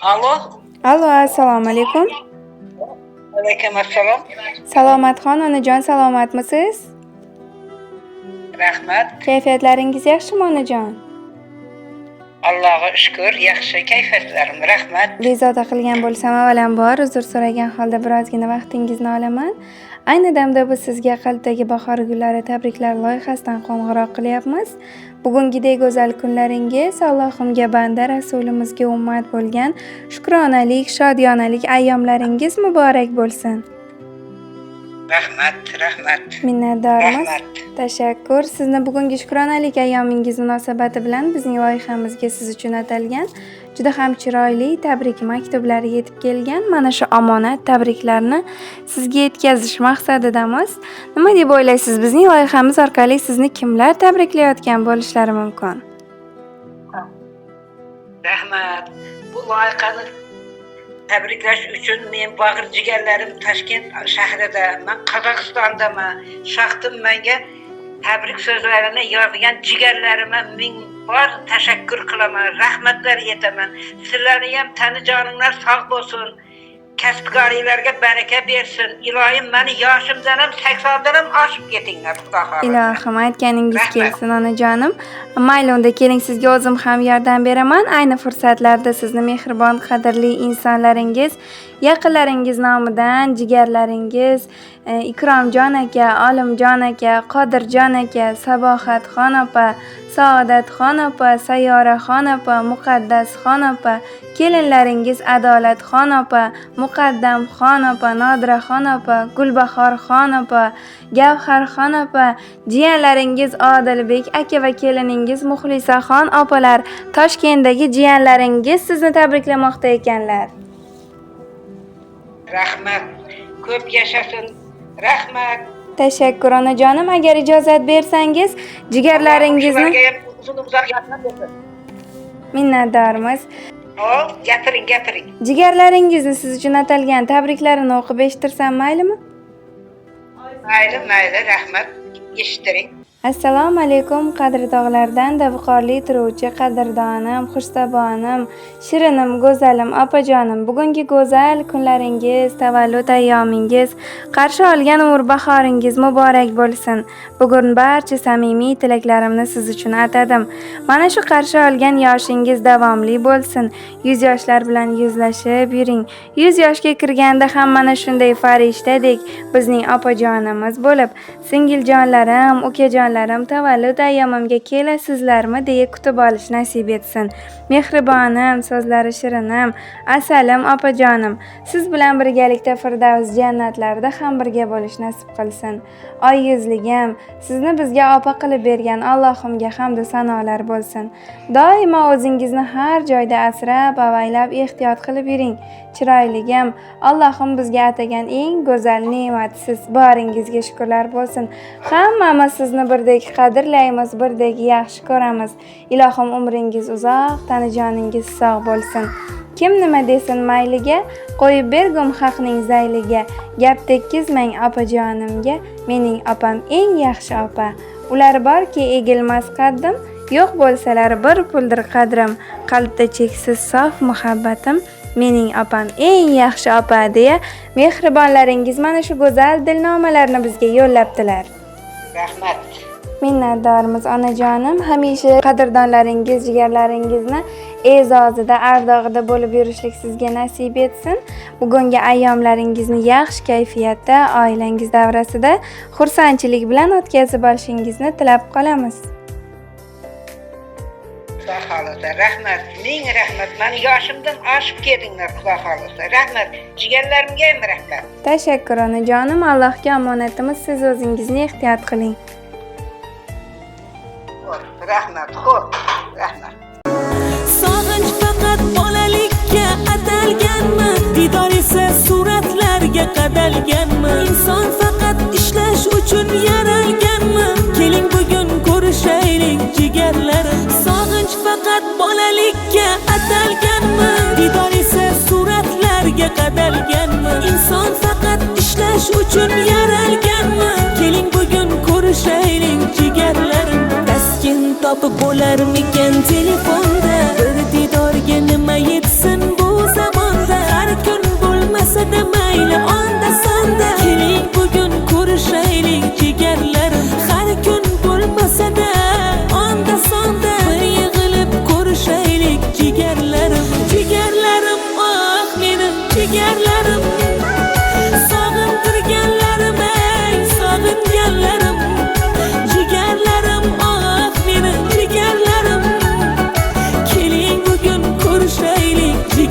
Alo. Alo, assalomu alaykum. Alaykum assalom. Salomatxon onajon, salomatmisiz? Rahmat. Kayfiyatlaringiz yaxshimi, onajon? Allohga shukr, yaxshi kayfiyatlarim. Rahmat. Bezovta qilgan bo'lsam, avvalambor uzr so'ragan holda birozgina vaqtingizni olaman. Ayni damda biz sizga "Qalbdagi bahor gullari" tabriklar loyihasidan qo'ng'iroq qilyapmiz. Bugungidek go'zal kunlaringiz, Allohimga banda, rasulimizga ummat bo'lgan shukronalik, shodiyonalik ayyomlaringiz muborak bo'lsin. Rahmat, rahmat. Minnatdormiz. Rahmat. Tashakkur. Sizni bugungi shukronalik ayyomingiz munosabati bilan bizning loyihamizga siz uchun atalgan juda ham chiroyli tabrik maktublari yetib kelgan. Mana shu omonat tabriklarni sizga yetkazish maqsadidamiz. Nima deb o'ylaysiz, bizning loyihamiz orqali sizni kimlar tabriklayotgan bo'lishlari mumkin? Rahmat. Bu loyihani tabriklash uchun men bag'ir jigarlarim Toshkent shahrida, men Qozog'istondaman. Shaxtim menga tabrik so'zlarini yozgan jigarlarimga ming bor tashakkur qilaman, rahmatlar aytaman. Sizlarni ham tani joninglar sog' bo'lsin. Kasbkoringlarga baraka bersin. Iloyim, mani yoshimdan ham, 80 dan ham oshib ketinglar, Xudo xohlasa. Ilohim, aytganingiz Rahmat. kelsin, onajonim. Mayli, unda keling, sizga o'zim ham yordam beraman. Ayni fursatlarda sizni mehribon, qadrli insonlaringiz, yaqinlaringiz nomidan jigarlaringiz Ikromjon aka, Olimjon aka, Qodirjon aka, Sabohatxon opa, Saodatxon opa, Sayyoraxon opa, Muqaddasxon opa, kelinlaringiz Adolatxon opa, Muqaddamxon opa, Nodiraxon opa, Gulbahorxon opa, Gavharxon opa, jiyanlaringiz Odilbek aka va keliningiz Muxlisaxon opalar, Toshkentdagi jiyanlaringiz sizni tabriklamoqda ekanlar. Rahmat. Ko'p yashasin. Rahmat. Tashakkur, onajonim. Agar ijozat bersangiz, jigarlaringizni Shularga ham uzun uzoq yashab bersin. Minnatdormiz. Hop, gapiring, gapiring. Jigarlaringizni siz uchun atalgan tabriklarini o'qib eshittirsam maylimi? Mayli, mayli, rahmat. Eshittiring. Assalomu alaykum, qadrdonlardan viqorli turuvchi qadrdonim, xushsabonim, shirinim, go'zalim, opajonim. Bugungi go'zal kunlaringiz, tavallud ayyomingiz, qarshi olgan umr bahoringiz muborak bo'lsin. Bugun barcha samimiy tilaklarimni siz uchun atadim. Mana shu qarshi olgan yoshingiz davomli bo'lsin. 100 yoshlar bilan yuzlashib yuring. 100 yoshga kirganda ham mana shunday farishtadek bizning opajonimiz bo'lib, singiljonlarim, ukajonlarim tavallud ayyomimga kelasizlarmi deya kutib olish nasib etsin. Mehribonim, so'zlari shirinim, asalim opajonim, siz bilan birgalikda Firdavs jannatlarida ham birga bo'lish nasib qilsin. Oy yuzligim, sizni bizga opa qilib bergan Allohimga hamdu sanolar bo'lsin. Doimo o'zingizni har joyda asrab, avaylab, ehtiyot qilib yuring. Chiroyligim, Allohim bizga atagan eng go'zal ne'mat siz. Boringizga shukrlar bo'lsin. Hammamiz sizni birdek qadrlaymiz, birdek yaxshi ko'ramiz. Ilohim, umringiz uzoq, tani joningiz sog' bo'lsin. Kim nima desin mayliga, qo'yib bergum haqning zayliga. Gap tekkizmang opajonimga, mening opam eng yaxshi opa. Ular borki egilmas qaddim, yo'q bo'lsalar bir puldir qadrim. Qalbda cheksiz sof muhabbatim, mening opam eng yaxshi opa, deya mehribonlaringiz mana shu go'zal dilnomalarni bizga yo'llabdilar. Rahmat. Minnatdormiz, onajonim. Hamisha qadrdonlaringiz, jigarlaringizni e'zozida, ardog'ida bo'lib yurishlik sizga nasib etsin. Bugungi ayyomlaringizni yaxshi kayfiyatda, oilangiz davrasida xursandchilik bilan o'tkazib olishingizni tilab qolamiz. Xudo xohlasa, rahmat. Ming rahmat. Mani yoshimdan oshib keldinglar, Xudo xohlasa. Rahmat. Jigarlarimga ham rahmat. Tashakkur, onajonim. Allohga omonatimiz. Siz o'zingizni ehtiyot qiling. Xo'p, rahmat. Xo'p, rahmat. Sog'inch faqat bolalikka atalganmi? Diydor esa suratlarga qadalganmi? Inson faqat ishlash uchun yaralganmi? Keling, bugun ko'rishaylik, jigarlarim. Sog'inch faqat bolalikka atalganmi? Diydor esa suratlarga qadalganmi? Inson faqat ishlash uchun yaralganmi? Keling, bugun ko'rishaylik, jigarlarim. Taskin topib bo'larmikan telefonda? Bir diydorga nima yetsin bu?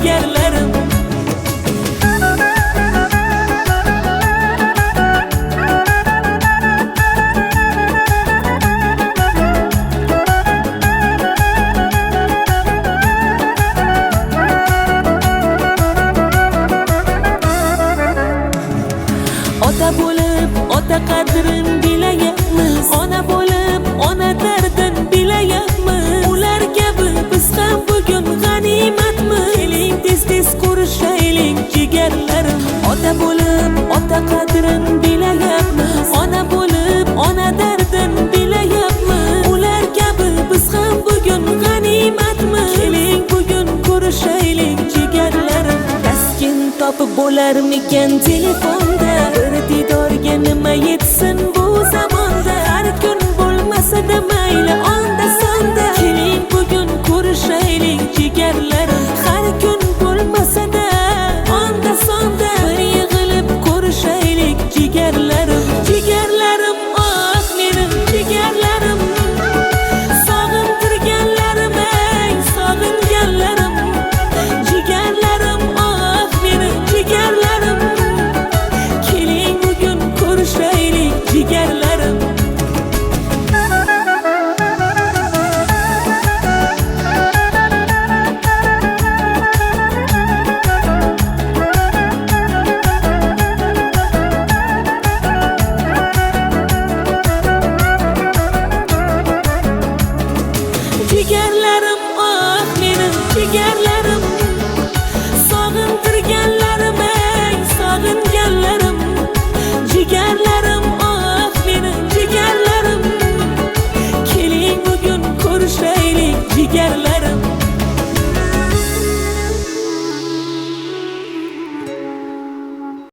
jigarlarim. Ota bo'lib ota qadrin bilayapmiz, ona bo'lib ona dardin bilayapmiz. Ular kabi biz ham bugun g'animatmiz. Keling tez-tez ko'rishaylik jigarlarim. Ota bo'lib ota qadrin bilayapmiz, ona bo'lib ona dardin bilayapmiz. Ular kabi biz ham bugun g'animatmiz. Keling bugun ko'rishaylik jigarlarim. Taskin topib bo'larmikan telefonda? Bir diydorga nima yetsin bu zamonda? Har kun bo'lmasa-da mayli onda sonda. Keling bugun ko'rishaylik jigarlarim.